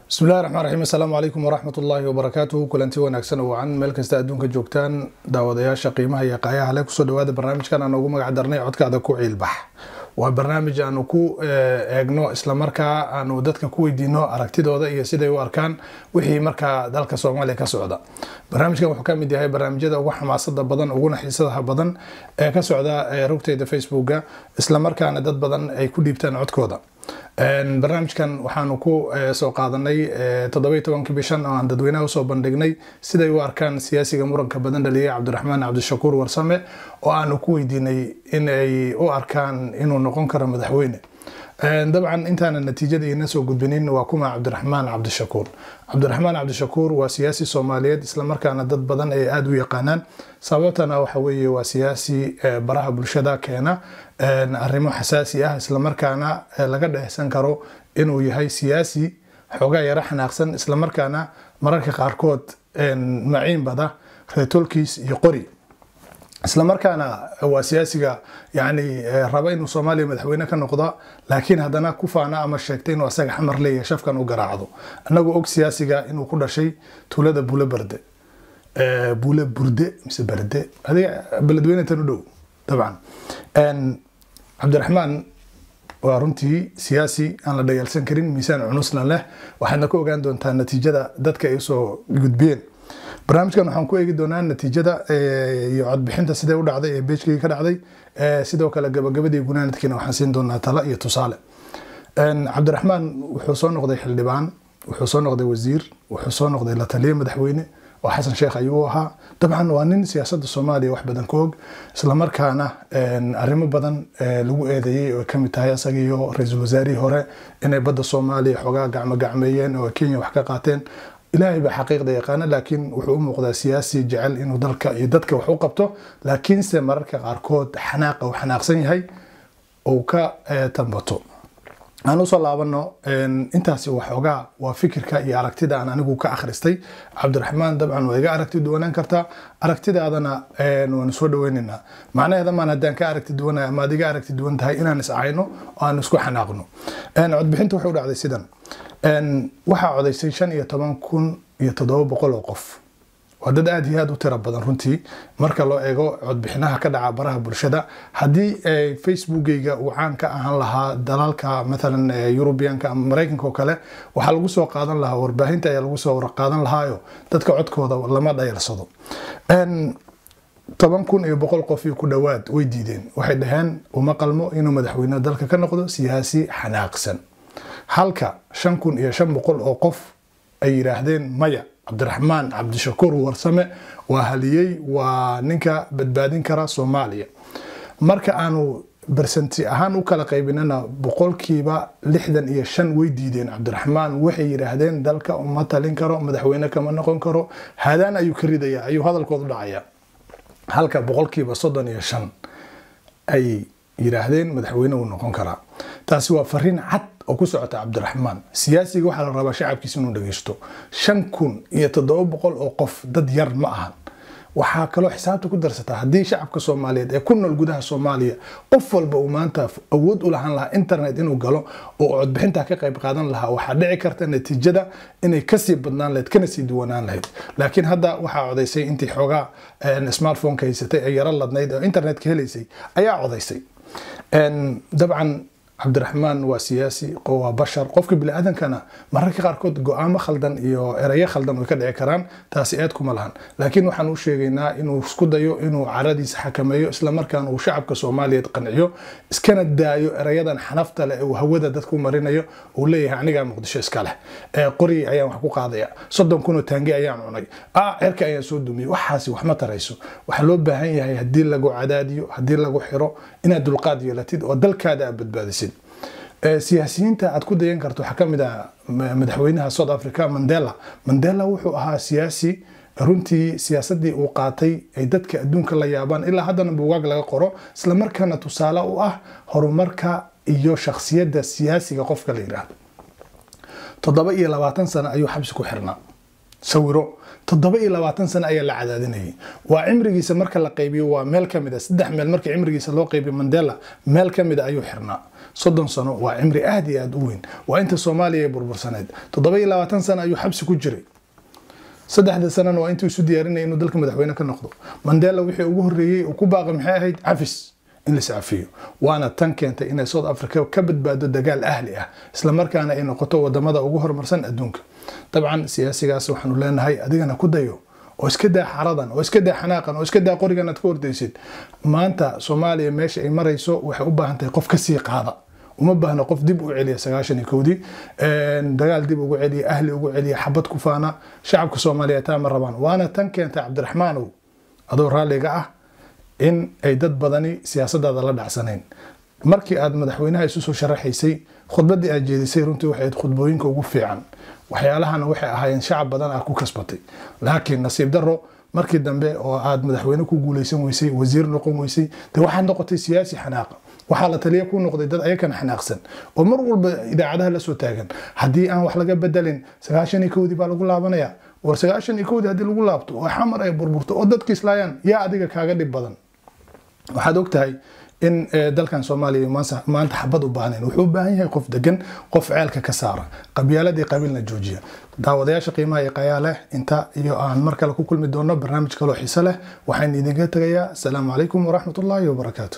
Bismillahi raxmaan raxiim. Assalaamu calaykum waraxmat ullaahi wabarakaatuhu. Kulanti wanaagsan oo wacan meel kasta adduunka joogtaan, daawadayaasha qiimaha iyo qaayaha leh, kusoo dhawaada barnaamijkan aan ugu magac darnay Codkaada ku Ciilbax. Waa barnaamij aanu ku eegno, islamarkaa aanu dadka ku weydiino aragtidooda iyo siday u arkaan wixii markaa dalka Soomaaliya ka socda. Barnaamijkan wuxuu ka mid yahay barnaamijyada ugu xamaasada badan uguna xiisadaha badan ee ka socda rugtayda Facebooka, islamarkaana dad badan ay ku dhiibtaan codkooda. Barnaamijkan waxaanu ku soo qaadanay 17-kii bishan oo aan dadweynaha usoo bandhignay siday u arkaan siyaasiga muranka badan dhaliyay, Cabdiraxmaan Cabdishakuur Warsame, oo aanu ku weydiinay in ay u arkaan inuu noqon karo madaxweyne. Dabcan intaana natiijada iina soo gudbinin, waa kuma Cabdiraxmaan Cabdishakuur? Cabdiraxmaan Cabdishakuur waa siyaasi Soomaaliyeed, islamarkaana dad badan ay aada u yaqaanaan. Sababtana waxa weeye waa siyaasi baraha bulshada keena arrimo xasaasi ah, islamarkaana laga dhehsan karo inuu yahay siyaasi xoogaa yaro xanaaqsan, islamarkaana mararka qaarkood maciin bada reetolkiis iyo qori. Islamarkaana waa siyaasiga yani raba inuu Soomaaliya madaxweyne ka noqda, laakiin haddana ku faana ama sheegtay inuu asaga Xamar leeyahay, shafkan u garaacdo. Annagoo og siyaasiga inuu ku dhashay tuulada Buule Berde, Buule Burde mise Berde, adiga Beledweyne tan u dhow. Dabcan Cabdiraxmaan waa runtii siyaasi aan la dhayalsan karin, miisaan cunusna leh. Waxaadna ku ogaan doontaa natiijada dadka ay usoo gudbiyeen. Barnaamijkan waxaan ku eegi doonaa natiijada iyo codbixinta sidee u dhacday ee page-kayga ka dhacday. Sidoo kale gabagabadii gunaanadkiina waxaan siin doonaa talo iyo tusaale. Cabdiraxmaan wuxuu soo noqday xildhibaan, wuxuu soo noqday wasiir, wuxuu soo noqday la taliye madaxweyne oo Xasan Sheekh ayuu ahaa. Dabcan waa nin siyaasadda Soomaaliya wax badan ka og, islamarkaana arrimo badan lagu eedeeyey oo ay kamid tahay asaga iyo ra-iisul wasaarihii hore inay badda Soomaaliya xoogaa gacmo gacmeeyeen oo Kenya wax ka qaateen. Ilaahay baa xaqiiqda yaqaana, laakiin wuxuu u muuqdaa siyaasi jecel inuu dalka iyo dadka wax u qabto, laakiinse mararka qaarkood xanaaqa uu xanaaqsan yahay uu ka tambato. Aan usoo laabano intaasi waxoogaa waa fikirka iyo aragtida aan anigu ka akhristay Cabdiraxmaan. Dabcan waa iga aragti duwanaan kartaa, aragtidaadana waanu soo dhaweynaynaa. Macnaheeda maan haddaan ka aragti duwanaya ama ad iga aragti duwan tahay inaan iscayno oo aan isku xanaaqno. Codbixinta waxay u dhacday sidan: waxaa codaysay 15,700 oo qof. Waa dad aada iyo aada u tiro badan runtii marka loo eego codbixinaha ka dhaca baraha bulshada. Haddii Facebookgayga uu caan ka ahaan lahaa dalalka mathalan Yurubiyanka ama Maraykanka oo kale, waxaa lagu soo qaadan lahaa warbaahinta ayaa lagu soo qaadan lahaayo. Dadka codkooda lama dhayalsado. 10,100 qof iyo ku dhowaad way diideen, waxay dhaheen uma qalmo inuu madaxweyne dalka ka noqdo siyaasi xanaaqsan, halka 5,500 oo qof ay yidhaahdeen maya, Cabdiraxmaan Cabdishakuur Warsame waa haliyey, waa ninka badbaadin kara Soomaaliya. Marka aanu percent ahaan u kala qaybinana, 65% way diideen Cabdiraxmaan. Waxay yidhaahdeen dalka uma talin karo, madaxweyne kama noqon karo, haadaan ayuu ka ridaya ayuu hadalkoodu dhacaya, halka 35% ay yidhaahdeen madaxweyne uu noqon karaa. Taasi waa fariin cad oo ku socota Cabdiraxmaan. Siyaasiga waxaa la rabaa shacabkiisa inuu dhageysto. 5,700 oo qof dad yar ma ahan. Waxaa kaloo xisaabta ku darsataa, haddii shacabka Soomaaliyeed ee ku nool gudaha Soomaaliya qof walba uu maanta awood u lahaan lahaa internet inuu galo oo codbixinta ka qayb qaadan lahaa, waxaa dhici karta natiijada inay kasii badnaan lahayd kana sii duwanaan lahayd. Laakiin hadda waxaa codaysay intii xoogaa smartphone-ka haysatay ee yaro ladnayd oo internetka helaysay ayaa codaysay. Dabcan Cabdiraxmaan waa siyaasi, waa bashar. Qofka biniaadankana mararka qaarkood go-aamo khaldan iyo erayo khaldan way ka dhici karaan, taasi eed kuma lahan. Laakiin waxaan u sheegaynaa inuu isku dayo inuu caradiisa xakameeyo, islamarkaana uu shacabka Soomaaliyeed qanciyo, iskana daayo erayadan xanafta leh uu hawada dadku marinayo, uu leeyahay anigaa Muqdisho iska leh, qori ayaan wax ku qaadaya, 30,000 oo taangi ayaan cunay, cirka ayaan soo dumiyey. Waxaasi wax ma tarayso. Waxaa loo baahan yahay haddii lagu cadaadiyo, haddii lagu xiro, inaad dulqaad yeelatid oo dalkaada aad badbaadisid. Siyaasiyiinta aad ku dayan karto waxaa ka mid ah madaxweynaha South Africa, Mandela. Mandela wuxuu ahaa siyaasi runtii siyaasaddii uu qaatay ay dadka adduunka la yaabaan, ilaa haddana buugaag laga qoro, islamarkaana tusaale u ah horumarka iyo shakhsiyadda siyaasiga qofka la yidhaahdo. 27 sano ayuu xabsi ku xirnaa. Sawiro 27 sano ayaa la cadaadinayay. Waa cimrigiisa marka la qaybiyo, waa meel ka mid a saddex meel. Marka cimrigiisa loo qaybiyo Mandela, meel ka mid a ayuu xirnaa. 30 sano waa cimri aad iyo aad u weyn, waa inta Soomaaliya ay burbursaneyd. 27 sano ayuu xabsi ku jiray, 3da sanana waa intuu isu diyaarinaya inuu dalka madaxweyne ka noqdo. Mandela wixii ugu horreeyey uu ku baaqay maxay ahayd? Cafis, in la iscafiyo. Waana tan keentay inay South Africa ka badbaado dagaal ahli ah, islamarkaana ay noqoto wadamada ugu horumarsan adduunka. Dabcan siyaasigaas waxaanu leenahay, adigana ku dayo oo iska daa xaradan, oo iska daa xanaaqan, oo iska daa qorigan aad ka ordaysid. Maanta Soomaaliya meesha ay marayso waxay u baahan tahay qof kasii qaada, uma baahna qof dib u celiya 91-dii, dagaal dib ugu celiya, ahli ugu celiya, xabad ku faana. Shacabka Soomaaliya taa ma rabaan. Waana tan keentay, Cabdiraxmaanow, adoo raalliga ah, in ay dad badani siyaasadaada la dhacsanayn. Markii aad madaxweynaha isu soo sharaxaysay, khudbaddii aad jeedisay runtii waxay ahayd khudbooyinka ugu fiican, waxyaalahana waxay ahaayeen shacab badan aad ku kasbatay. Laakiin nasiib darro, markii dambe oo aad madaxweyne ku guuleysan weysay, wasiir noqon weysay, dee waxaad noqotay siyaasi xanaaqa. Waxaa la taliya ku noqday dad ayakana xanaaqsan oo mar walba idaacadaha la soo taagan: haddii aan wax laga bedelin, 91-dii baa lagu laabanaya. War 91-dii haddii lagu laabto oo Xamar ay burburto oo dadki islaayaan, yaa adiga kaaga dhib badan? Waxaad ogtahay in dalkan Soomaaliya maanta xabad u baahnayn. Wuxuu u baahan yahay qof degan, qof ceelka ka saara qabyaaladii, qabiilna joojiya. Daawadayaasha qiimaha iyo qayaa leh, inta iyo aan mar kale ku kulmi doono barnaamij kaloo xiise leh, waxaan idinka tegayaa asalaamu calaykum waraxmatullaahi wabarakaatu.